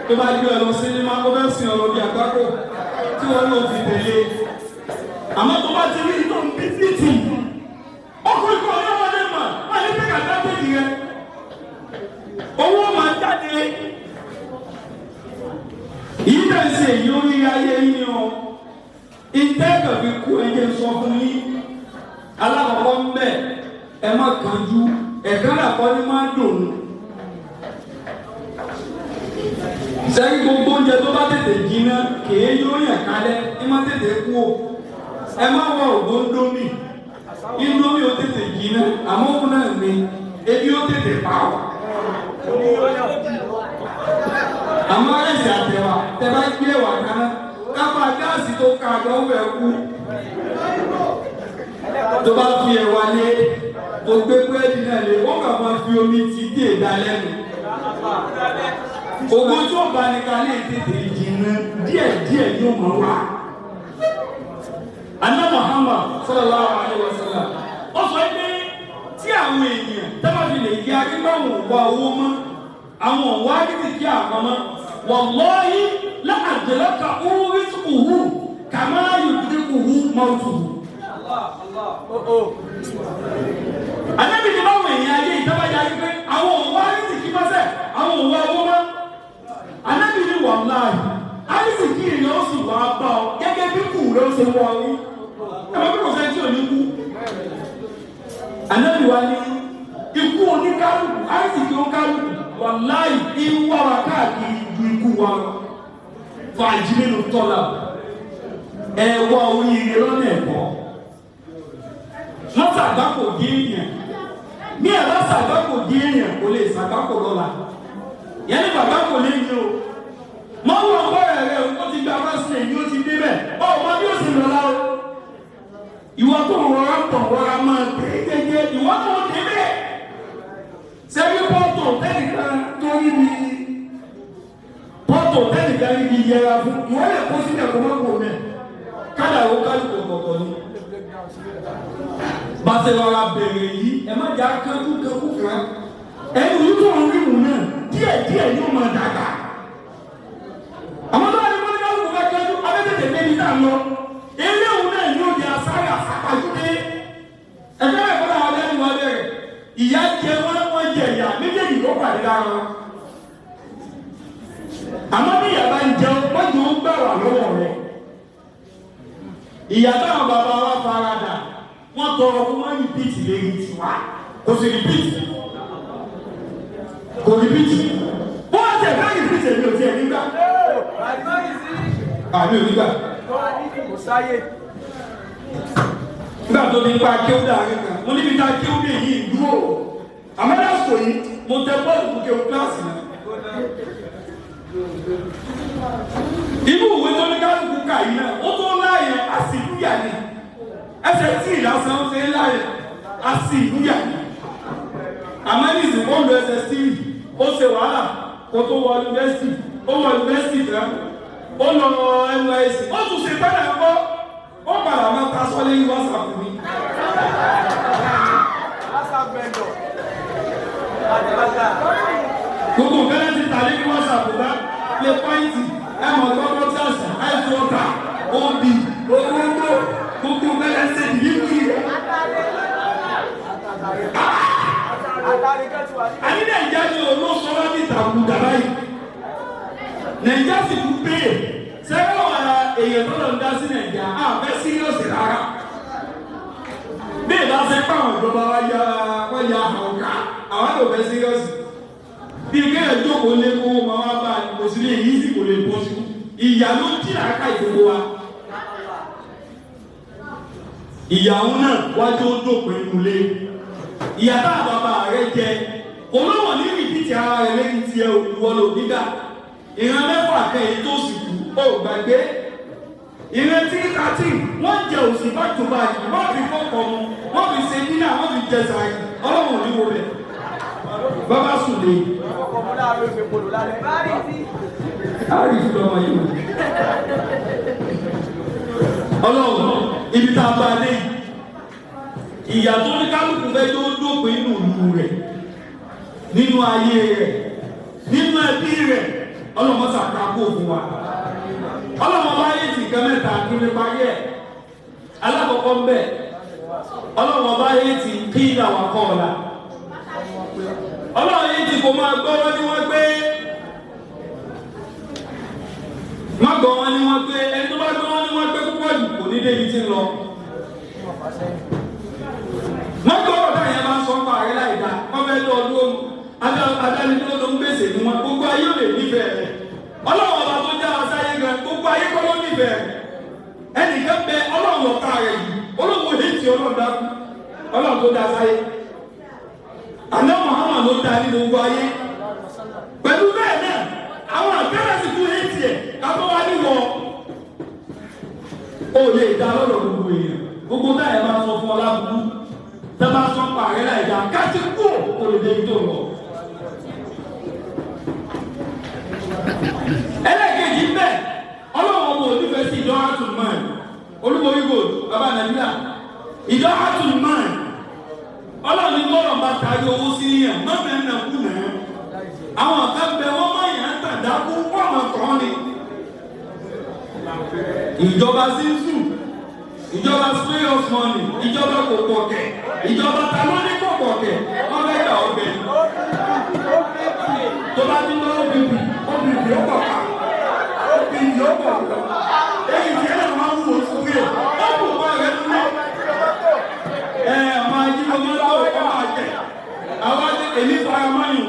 tó bá gbé ọ lọ sinimá ó fẹ́ sìn ọ lọ bí àgbákò tí wọn náà fi tẹ̀lé àmọ́ tó bá ti rí tó ń bí títì ọkùnrin kan ní ọmọdé mà má ní pé kàtà tèjì rẹ owó máa jáde yìí náà ṣe èyí orí ayé yín ni o ìtẹ́kẹ̀ fi kú ẹyẹ sọ fún yín alákọ̀ọ́kọ́ ń bẹ̀ ẹ má kánjú ẹ̀ka làkọ́ ni má dùn sẹ́yìn gbogbo oúnjẹ tó bá tètè jiná kèé yóò yàn kálẹ̀ ẹ má tètè kú o ẹ má wọ ògbó ndómì ndómì ó tètè jiná àmọ́ òun náà ní ebi ó tètè pa ọ́ àmọ́ ẹ̀sìn àtẹ̀wà tẹ bá gbé ẹ̀wà kaná kápá gáàsì tó ka àgbà ó fẹ́ kú tó bá fi ẹ̀wà lé tó gbé búrẹ́dì náà lé ó kà máa fi omi ti dé ìdálẹ́nu ògo tí ó bá ní ká lè tètè jìnnà díẹ̀ díẹ̀ yóò máa wá. Àná Muhammad sallallahu alaihi wasallam ó sọ pé tí àwọn èèyàn tábà fi lè yí agbáwọn òwò owó mọ́ àwọn òwò agbègbè àwọn mọ́ wallahi la adraka rizquhu kama yudrikuhu mawtuhu. Ànábì ní báwọn èèyàn ayé ìtàbáyà yìí pé àwọn òwò agbègbè mọ́sẹ̀ àwọn òwò owó mọ́. Ànábì ní wàláhì arísìkí rẹ̀ ó sì wá bá ọ gẹ́gẹ́ bí kù rẹ̀ ó ṣe wọ ọ rí. Ẹ máa bí kò sẹ́ni tí ò ní kú. Ànábì wa ní ikú oníkálukú arísìkí oníkálukú wàláhì ìwà wa káàkiri ju ikú wa lọ. Fàájì nínú tọ́lá ẹ wá oríire lọ́nà ẹ̀kọ́. Wọ́n ṣàgbákò dé èèyàn. Bí ẹ bá ṣàgbákò dé èèyàn kò lè ṣàgbákò lọ́la. Yẹn ní bàbá kò lè yín o. Mọ wọ ọgbọ rẹ rẹ o ti gba fásitì èyí ó ti débẹ̀. Ọ mọ bí ó sì lọ́la o. Ìwọ tó ń rọra pọ̀ rọra máa tẹ̀ jẹ́jẹ́ ìwọ tó ń débẹ̀. Sẹ́yìn pọ́tò tẹ́nìkan tó rí mi pọ́tò tẹ́nìkan rí mi yẹra fún ìwọ lè kó sílẹ̀ kó má kó mẹ́. Kádà ó kálukú ọ̀tọ̀ọ̀tọ̀ ni. Bàtẹ̀ rọra bèrè yìí ẹ má jẹ́ akẹ́kọ̀ọ́ kẹ́kọ̀ọ́ kan. Ẹnu yìí tó ń rí mu náà díẹ̀ díẹ̀ yóò máa dàgbà. Àwọn tó wà ní mọ́tíkà ló fẹ́ kẹ́jú abẹ́tẹ̀tẹ̀ débi náà lọ. Eléwu náà yóò di asáré àsápajúdé. Ẹgbẹ́ rẹ̀ kọ́lá àwọn ẹni wọn bẹ̀rẹ̀. Ìyá jẹ wọ́n wọ́n jẹ ìyá méjèèjì ló pàdé lára wọn. Àmọ́ bí ìyá bá ń jẹun, wọ́n jọ ń gbà wà lọ́wọ́ rẹ̀. Ìyá táwọn bàbá wa farada, wọ́n tọrọ kó wọ́n rìpíìtì lérí tiwa. Kò sì rìpíìtì. Kò rìpítì. Bó a tẹ̀ fẹ́ rìpítì èmi ò tiẹ̀ nígbà. Àmì ò nígbà. Kò sáyé. Nígbà tó ní pa kí ó dà rẹ̀ kan, mo níbi tá kí ó dé yìí dúró. Àmọ́ lásìkò yìí, mo tẹ bọ́ọ̀lù fún kéwù kíláàsì náà. Inú ìwé tó ní kálukú kà yìí náà, ó tó láàyè àsìlúyà ni. Ẹsẹ̀ tí ìlàsàn ń ṣe láàyè àsìlúyà ni. Àmọ́ ní ìsìnkú ó lo ẹsẹ̀ sí ó ṣe wàhálà kó tó wọ yunifásitì, ó wọ yunifásitì tán, ó lọ NYSC, ó tún ṣe tán náà kọ́, ó padà máa ta sọ́lé ní WhatsApp mi. WhatsApp vendor. Àdìbàdà. Gbogbo nǹkan láti tà lé ní WhatsApp bá lè pọ́ìntì ẹ̀mọ̀ gbọ́dọ̀ tíọ́sì àìsàn ọ̀tà òbí owógbó gbogbo nǹkan láti ṣe dìlífì rẹ̀. Àtàrí kan ti wà ní. Àní Nàìjíríà ni olóṣọ́lá ní ìtàkùn dàbá yìí. Nàìjíríà sì kú pé sẹ́wọ́n ara èèyàn tó lọ ń dá sí Nàìjíríà á fẹ́ síríọ̀sì rárá. Bí ìbá ṣe pàwọn ìjọba wa ya wọ́n ya àwọn ká àwọn yóò fẹ́ síríọ̀sì. Bí kéèyàn jókòó lé kó máa wá bá a kò sí lè yí sí kò lè bọ́ sí. Ìyà ló ń jí àká ìgbogbo wa. Ìyàwó náà wájú ó dópin inú ilé. Ìyà tá a bàbá rẹ jẹ olówó ní rìpítì ara rẹ lẹ́yìn tiẹ̀ ìwọ ló gbígbà. Ìran mẹ́fà kẹ́yìn tó sì kú ó gbàgbé. Ìran tí thirteen wọ́n jẹ òsì back to back wọ́n fi fọ́kọ̀ mu wọ́n fi ṣe dínà wọ́n fi jẹ sàárì ọlọ́run ò ní wo bẹ̀. Bàbá sùn lé. Ọkọ̀ mú láàárọ̀ ìfẹ́ polo lálẹ́. Àárí ìfúnlọ́mọ yìí wò. Ọlọ́run ibi tá a bá a dé yìí ìyà tó ní kálukú fẹ́ tó dópin nínú ìlú rẹ̀ nínú ayé rẹ̀ nínú ẹbí rẹ̀ ọlọ́mọ sàkà kó fún wa. Ọlọ́mọ bá yé ti nǹkan mẹ́ta kí n lè parí ẹ̀. Alákọ̀ọ́kọ́ ń bẹ̀ ọlọ́mọ bá yé ti kí ìlà wà kọ́ ọ̀la. Ọlọ́run yé ti kò máa gbọ́ wọ́n ní wọ́n gbé má gbọ́ wọn ní wọ́n gbé ẹni tó bá gbọ́ wọn ní wọ́n gbé púpọ̀ jù kò ní débi tí ń lọ. Má gbọ́ ọ̀dà yẹn máa ń sọ pa ààrẹ láì dá wọ́n fẹ́ lọ ọdún adánidúró ló ń gbèsè ní wọn gbogbo ayé ò lè nífẹ̀ẹ́ rẹ̀. Ọlọ́run ọba tó já wa sáyé gan gbogbo ayé kọ́ ló nífẹ̀ẹ́ rẹ̀. Ẹnìkan bẹ ọlọ́run ọ̀tá rẹ̀ yìí olóhùn èyí ọlọ́run dákú ọlọ́run tó dá sáyé. Àná Muhammad ló dá ní gbogbo ayé. Pẹ̀lú bẹ́ẹ̀ náà àwọn àgbẹ̀rẹ̀ sì tún èyí ẹ̀ kábọ́ wá níwọ̀ ó lè dá lọ́dọ̀ gbogbo èèyàn gbogbo táyà máa sọ fún ọ lábùkù tẹ́ bá sọ pa àrẹ láì dá kájí kú kò lè débi tó lọ. Ẹlẹ́ẹ̀kejì ń bẹ̀ ọlọ́run ọmọ onífẹ̀ẹ́ sí ìjọ àtúnmọ̀n olúborí gold bàbá Nàìjíríà ìjọ àtúnmọ̀n ọlọ́run ní tọ́lọ̀ bá tarí owó sí yàn mọ́mẹ́ nà kú nà àwọn kan bẹ wọ́n mọ̀ yàn án tàdákú wọ́n mọ̀ kàn ni. Ìjọba sísù ìjọba spray of money ìjọba kò pọ̀kẹ̀ ìjọba ta ló ní kò pọ̀kẹ̀ wọ́n fẹ́ gbà ọbẹ̀ tó bá ti lọ OPP OPP ó pọ̀ ká OPP ó pọ̀ ká èyí tí ẹ̀ máa ń wò sókè ó kò mọ rẹ̀ nílé ẹ̀ ọmọ ajínigbé mọ́tò ó máa jẹ àwọn èmi fara mọ́yìn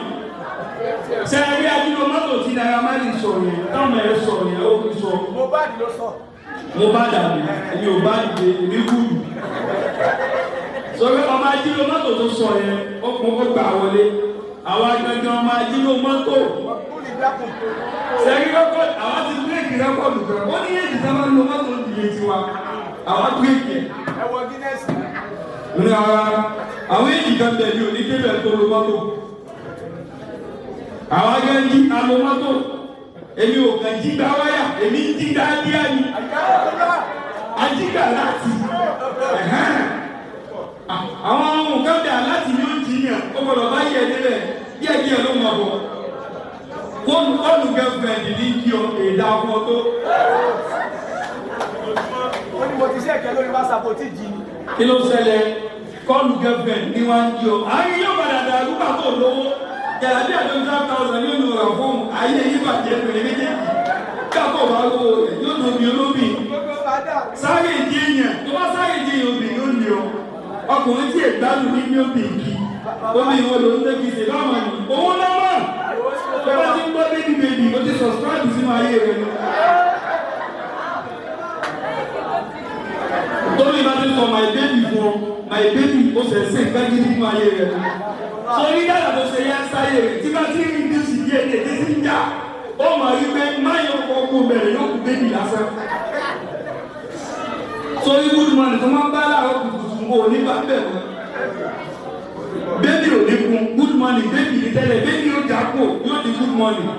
ṣe é rí ajínigbé mọ́tò tí Naira Marley sọ̀rọ̀ yẹn táwọn ẹ̀ sọ̀rọ̀ yẹn ó fi sọ Mohbad ló sọ. mo bá dàbí èmi ò bá dìde èmi wúlù sọ̀rọ̀ ọmọ ajílò mọ́tò tó sọ yẹn ó kún ó gbà wọlé àwọn agbẹjọ ọmọ ajílò mọ́tò Kúlì dákùn. sẹ́rí rẹ́kọ̀dì àwọn ti bírèkì rẹ́kọ̀dù kan ó ní èjì sábà ń lo mọ́tò ìdílé tiwa àwọn bírèkì ẹ̀ Ẹ wọ Guinness. ní ara àwọn èjì kan bẹ̀ ní òní débẹ̀ tó lo mọ́tò àwọn agbẹjọ alo mọ́tò èmi ò kàn jí gbá wáyà èmi ń jí gbá díẹ̀ ni ajígbà láti ẹ̀hẹ́n. Àwọn ohun kan bẹ̀ láti ní oúnjẹ yàn ó gbọ́dọ̀ bá yẹ nílẹ̀ díẹ̀ díẹ̀ ló mọ̀ bọ̀ fóònù fóònù girlfriend ní kí o èdè afọ tó Ó ní mo ti ṣe ẹ̀kẹ́ lórí WhatsApp ò tí jí ni. kí ló ṣẹlẹ̀ kọ́ọ̀lù girlfriend ní wá ń kí o àárín yóò padà dàrú gbà tó lówó jàlábí àti 5,000 yóò lò rà fóònù ayé yìí bàjẹ́ pèlè méjèèjì káàkó bá lówó rẹ̀ yóò lò mí olóbì Gbogbo bàdà. sáré ìdí èèyàn tó bá sáré ìdí èèyàn obìnrin yóò ní o ọkùnrin tí ègbádùn ní ní obìnrin kì omi ìwọ ló ń débi ìṣe báwọn ni owó lọ́mọ ayé rẹ̀ ni. Tóbi bá ti sọ my baby fún ọ, my baby ó ṣe ṣe nǹkan gidi fún ayé rẹ̀ ni. Sọrí dára tó ṣe yá sáyé rẹ̀ tí bá ti rí bí ó sì díẹ̀ díẹ̀ tí sì ń jà, ó mọ̀ rí pé máyọ̀ kọ́ kó bẹ̀rẹ̀ yóò kú bébì lásán. Sọrí good morning tó máa ń bá láàárọ̀ kùtùkùtù ò ní bá bẹ̀ wọ́n. Bébì ò ní kun good morning bébì ní tẹ́lẹ̀ bébì yóò jà kó yóò di good morning.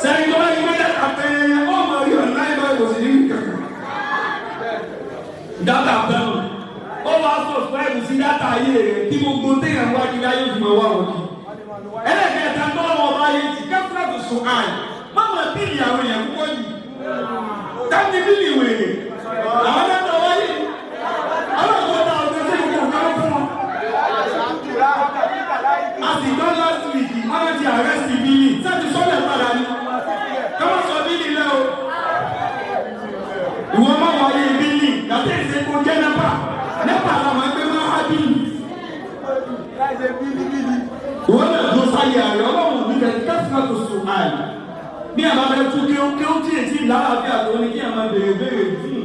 Sẹ́yìn tó bá yí wọ́n dàtà tẹ́yẹ ó mọ̀ rí ọ̀nà ìbá kò sí ní kankan. Dátà bẹ́ẹ̀ ó wá subscribe sí dátà ayé rẹ̀ tí gbogbo téèyàn wá kiri ayé òfin máa wá wọ̀ kí. Ẹlẹ́kẹ̀ẹ́ta ń tọ́lọ́ wọn bá yé ti kẹ́fúrẹ́ tó sùn àì má mà bílì àwọn èèyàn púpọ̀ yìí. Táni bílì wèrè àwọn dátà wáyé ọlọ́ọ̀kọ́ dá ọ̀gbẹ́ sí ìkọ̀ kan fún wọn. A sì gbọ́ last week wọ́n ti arrest bílì sẹ́ni sọ́lẹ̀ padà ni káwọn sọ bílì lẹ́ o. Ìwọ máa wáyé bílì yàtọ̀ ìsìnkú jẹ́ nẹ́pà nẹ́pà làwọn ẹgbẹ́ máa há bílì. Ìwọ náà dúró sáyé ààrẹ ọlọ́run ní kẹ́kẹ́ kẹ́sìmọ́ tó sùn àì. Bí àbá bẹ tún kí ó kí ó tí èsì lálàáfíà tó ní kí àmà béèrè béèrè fún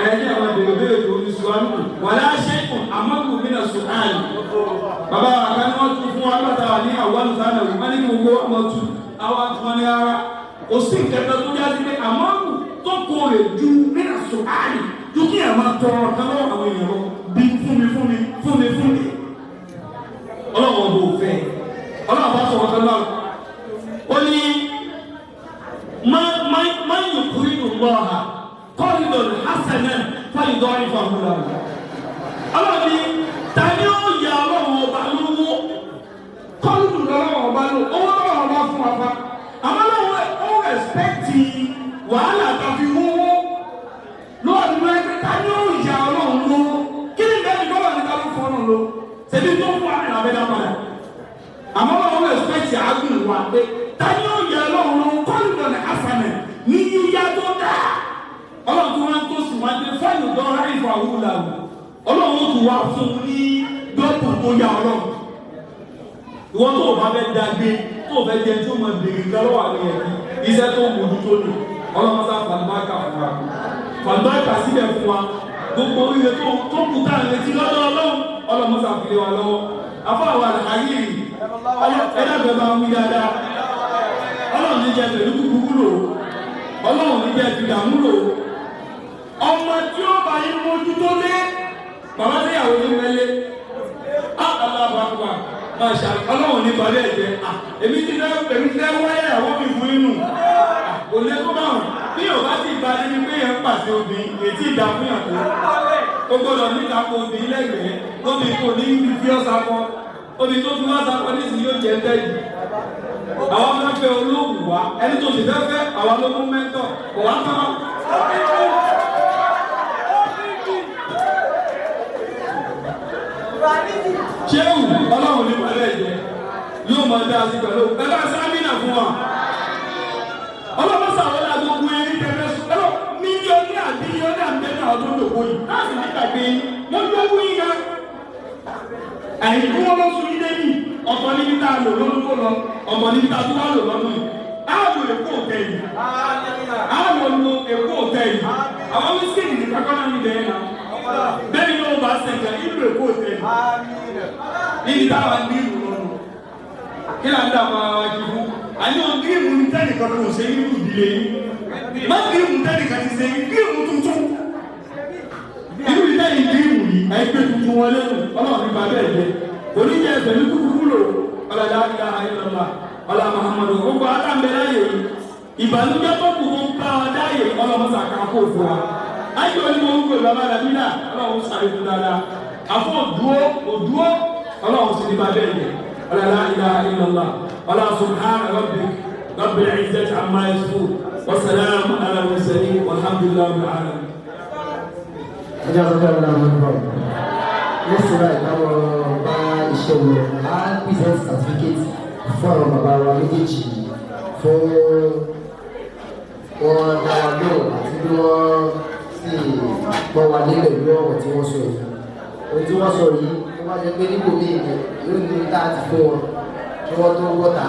ẹ kí àmà béèrè béèrè tó ní sùn wàlá ṣẹ́kùn àmọ́kù mí náà sùn àì. Bàbá wa kan ní wọ́n tún fún wa gbàtà wà ní àwọn àlùfáà wọ́n ní kí gbogbo ọmọ tu àwọn àtúmọ̀ ní ara. Kò sí nǹkan tó yá sí pé àmọ́kù tó kó rè ju mí náà sùn àì ju kí àmà tọrọ kan lọ́wọ́ àwọn èèyàn lọ bí fún mi fún mi fún mi fún mi. Ọlọ́run ọba ò fẹ́ ọlọ́run bá sọ̀rọ̀ kan náà ó ní má yùkúrínù lọ́ha kọ́rìdọ̀n hasanan fáyidọ́ ìfàhùrà ọlọ́run ní ta ni ó yẹ ọlọ́run ọba lówó kọ́rìdù lọ́rùn ọba lò owó lọ́rùn ọba fún wa fa àmọ́ ọlọ́run ó rẹ̀spẹ̀tì wàhálà tàbí wọ́wọ́ lọ́wọ́ ní wọ́n ta ni ó yẹ ọlọ́run lówó kí ni bẹ́ẹ̀ ni bọ́lá ní ká ló fọ́ ọ́nà lọ ṣebí tó fún wa ní abẹ́dá padà àmọ́ wọn wọ́n ẹ̀sìpẹ̀tì àgùn wa pé tani ó yẹ ọlọ́run lọ́wọ́ kọ́lùdọ̀ ní hasanẹ̀ ní yíyá tó dáa ọlọ́run tó wá ń tó sì wá dé fáìlì dọ́ra ìfọ̀ àwùlà o ọlọ́run ó tún wá fún un ní dọ́pù tó yá ọlọ́run ìwọ tó o bá fẹ́ dàgbé tó o fẹ́ jẹ tí o mọ bèrè lọ́wọ́ àwọn èèyàn kí iṣẹ́ tó mójú tó nù ọlọ́run sá fàlùbáàkà fún wa fàlùbáàkà síbẹ̀ fún wa gbogbo oríire tó kù tá à ń retí lọ́dọ̀ ọlọ́run ọlọ́run sá fi lé wa lọ́wọ́ afọ àwọn àyíyí ẹlẹ́gbẹ̀ẹ́ máa ń wí dáadáa ọlọ́run ní jẹ́ pẹ̀lú kúkúrú lò ọlọ́run ní jẹ́ fìdàmú lò ọmọ tí ó bá yín mójútó lé bàbá níyàwó ní mẹ́lẹ́ alábàápà máa ṣe ọlọ́run ní balẹ̀ ẹ̀jẹ̀ èmi ti fẹ́ wáyà ìyàwó mi fún inú kò lè kó báwọn bí yóò bá sì gba ẹni pé yẹn ń pàṣẹ obìnrin ètí ìdá fún yàn tó o gbọ́dọ̀ níta kó obìnrin lẹ́gbẹ̀ẹ́ lóbi kò ní ibi fi ọ́ sakọ obì tó fi wá sakọ nísìnyí yóò jẹ tẹ́yì àwọn fẹ́ fẹ́ olóògùn wa ẹni tó sì fẹ́ fẹ́ àwọn ló mú mẹ́tọ̀ kò wá tán. Ṣéwù ọlọ́run ní pẹ̀lú ẹ̀jẹ̀ yóò máa dá sí pẹ̀lú ẹ bá sámínà fún wa ọlọ́run sàwọn agogo erin tẹ̀lé sùn ẹlọ mílíọ̀nù àbílíọ̀nù àbẹ́nà ọdún lòkó yìí láti nígbàgbé yín wọ́n lówó yín gan àyìnkú wọn lọ sún yín débi ọ̀pọ̀ níbi tá a lò lọ́dún tó lọ ọ̀pọ̀ níbi tá a tún wá lò lọ́dún yìí á lò Èkó òtẹ́ yìí á lò lò Èkó òtẹ́ yìí àwọn wíṣíkì nìkan kọ́ náà níbẹ̀ yẹn náà bẹ́ẹ̀ ni wọ́n bá sẹ̀kẹ̀ ìlú Èkó òtẹ́ yìí níbi táwa ní ìlú lọ́nà kí là ń dà fún ara wa kí fún àní wọn gírímù ní tẹ́nìkan kò ṣe nínú ìdílé yìí má gírímù tẹ́nìkan ti ṣe gírímù tuntun irú ilé yìí gírímù yìí ẹgbẹ́ tuntun wọlé nù ọlọ́run ní bàbá ẹ̀ jẹ oníjẹ ẹsẹ̀ ní kúkúrú lò ọlọ́dà ìlà ayélujára ọlá muhammadu gbogbo aláǹbẹ̀ láàyè yìí ìbànújẹ́ tó kù tó ń bá wa dáyè ọlọ́mọsà kan kó fún wa ayé onímọ̀ orúkọ bàbá rẹ̀ ọlọ́run sàlékún dáadáa àfọ̀ òdúó òdúó ọlọ́run sì ní bàbá ẹ̀ jẹ ọlọ́dà ìlà ayélujára ọlá subhana rabbik rabbil izzati amma yasifun wa salamun ala al-mursalin walhamdulillahi rabbil alamin. Ẹjọ́ sọ́kẹ́ ọ̀la ọmọ nípa ọ̀ lẹ́sìn báyìí káwọn bá iṣẹ́ wọn á present certificate fún àwọn bàbá wa méjèèjì fún wọn dá wa lóhùn àti bí wọ́n sì gbọ́ wa lé pẹ̀lú ọ̀rọ̀ tí wọ́n sọ yìí. Ohun tí wọ́n sọ yìí tó bá jẹ́ pé níbo míì ni yóò ní tá a ti fún wọn kí wọ́n tó wọ́ta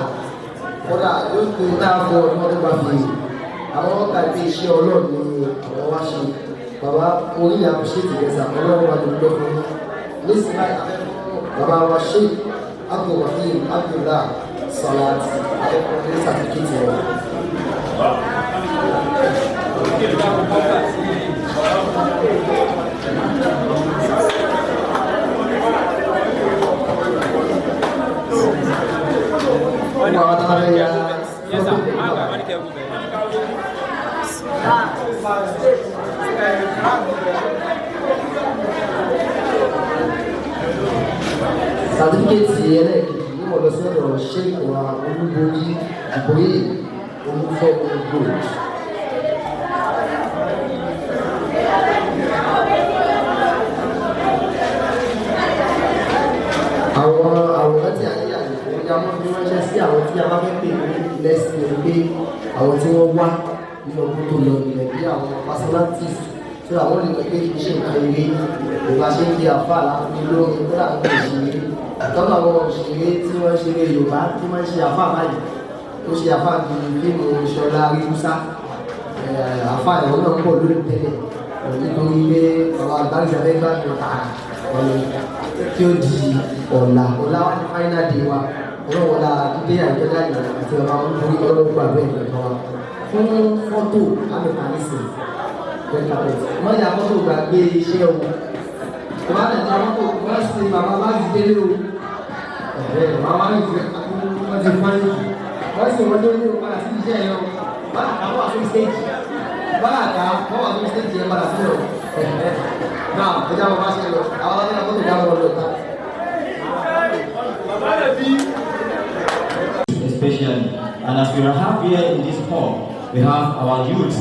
kódà yóò ní tá a fún wọn kí wọ́n tó gba fèrè. Àwọn ọkà ìpè iṣẹ́ Ọlọ́run ni àwọn wá ṣe. Bàbá, orí appreciate rẹ̀ sà, Ọlọ́run wà lórí lọ́fún yín. Nísìnyí báyìí, a fẹ́ fún bàbá wa Sheikh Abdulrahim Abdullah Salat akẹ́kọ̀ọ́ ní certificate wọn. Gbogbo àwọn tá a fẹ́ ya fọ́tò. Certificate ẹlẹ́ẹ̀kejì ní mo lọ sí ọ̀dọ̀ Sheikh wa Olúborí Ìbòyè Olúfọ́gun Gold. Àwọn àwòrán tí a ní àyè ya mọ́ fi ránṣẹ́ sí àwọn tí a bá fẹ́ pè ní lẹ́sìn ní pé àwọn tí wọ́n wá ní ọdún tó lọ nìyẹn, bí àwọn personalities tí àwọn lè mọ̀ pé kì í ṣe nǹkan eré ìbá ṣe ń fi àfa láti lórí kódà àwọn òṣèré ìtọ́nà, àwọn òṣèré tí wọ́n ṣeré Yorùbá tí wọ́n ṣe àfa báyìí, tó ṣe àfa bíi fíìmù Ṣọlá Rífúsá, àfa ìwọ náà ń bọ̀ lórí tẹ́lẹ̀ nítorí pé bàbá àgbàlùfẹ́ fẹ́ gbàgbọ́ tààrà ọ̀nà tí ó di ọ̀la. Ọ̀la wa ní final day wa. Ọlọ́wọ́ la dídé àìjọ́dá yìí àti ọba olúborí, ọlọ́wọ́ gbàgbé ìgbà wa fún fọ́tò amẹ́fànísì red carpet. Wọ́n yà fọ́tò gbàgbé iṣẹ́ o. Wọ́n á tẹ̀lé fọ́tò wọ́n sì bàbá bá ti délé o. Ẹ̀rẹ́ bàbá bá ti wọ́n ti fọ́n yìí, wọ́n sì wọ́n délé o, padà sí iṣẹ́ yẹn o. Bá a wà sórí stage, bá a kà wọ́n wà sórí stage yẹn, padà sílẹ̀ o. Ẹ̀hẹ́ náà, ẹja wọn bá ṣe lọ àwọn aláwọ̀ fọ́tò dáwọn lọ ta. Especially. And as we have here in this hall, we have our youth,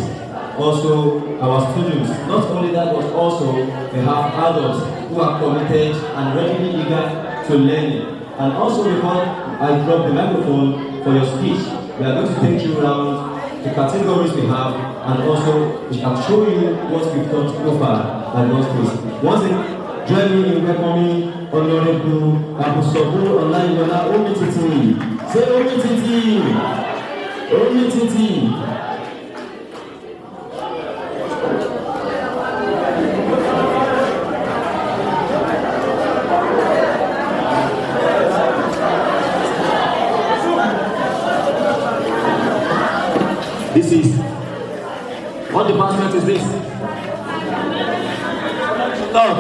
also our students. Not only that, but also we have adults who are committed and readily eager to learning. And also, before I drop the microphone for your speech, we are going to take you around the categories we have, and also we shall show you what we've done so far by God's grace. Once again, join me in welcoming Honorable Abusobu Olayiwola Omititi. Say Omititi! Omititi! This is, what department is this? Oh,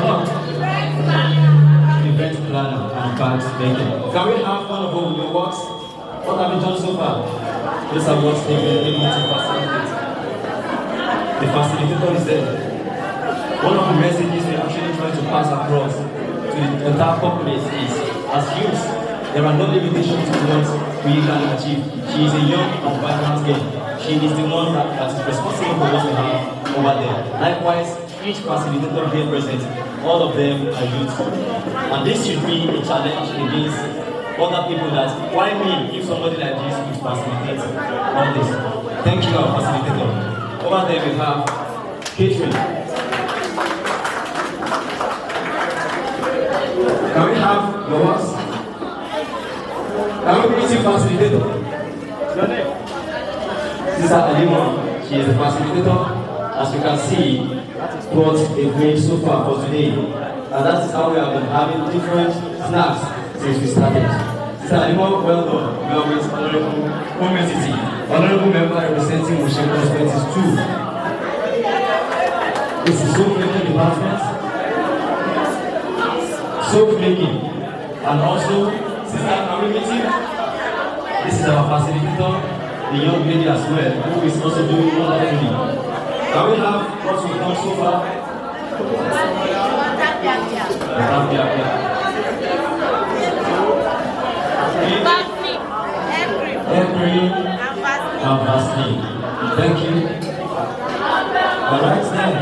event planner and bags making. Can we have one of your works? What have you done so far? These are what they've been able to facilitate. The facilitator is there. One of the messages we're actually trying to pass across to the entire populace is, as youths, there are no limitations to what we can achieve. She is a young and vibrant girl. She is the one that is responsible for what we have over there. Likewise, each facilitator here present, all of them are youths. And this should be a challenge against other people that, why me, if somebody like this could facilitate all this? Thank you, our facilitator. Over there we have catering. Can we have your words? Can we meet you, facilitator? Your name? Sister Alima, she is the facilitator. As you can see, what they've made so far for today. And that is how we have been having different snacks since we started. Sister Alima, well done. We are with Honorable Community, Honorable Member representing Mushin Constituencies 2. This is soap making department. Soap making. And also, Sister, can we meet you? This is our facilitator, the young lady as well, who is also doing wonderfully. Can we have what we've done so far? Yeah. Every and Vaseline. Thank you. All right then.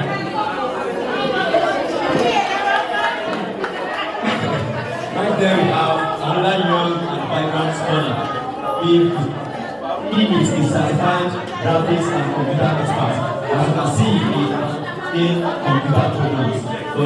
Right there we have another young and vibrant scholar. He is a certified graphics and computer expert. As you can see, he is in computer programs.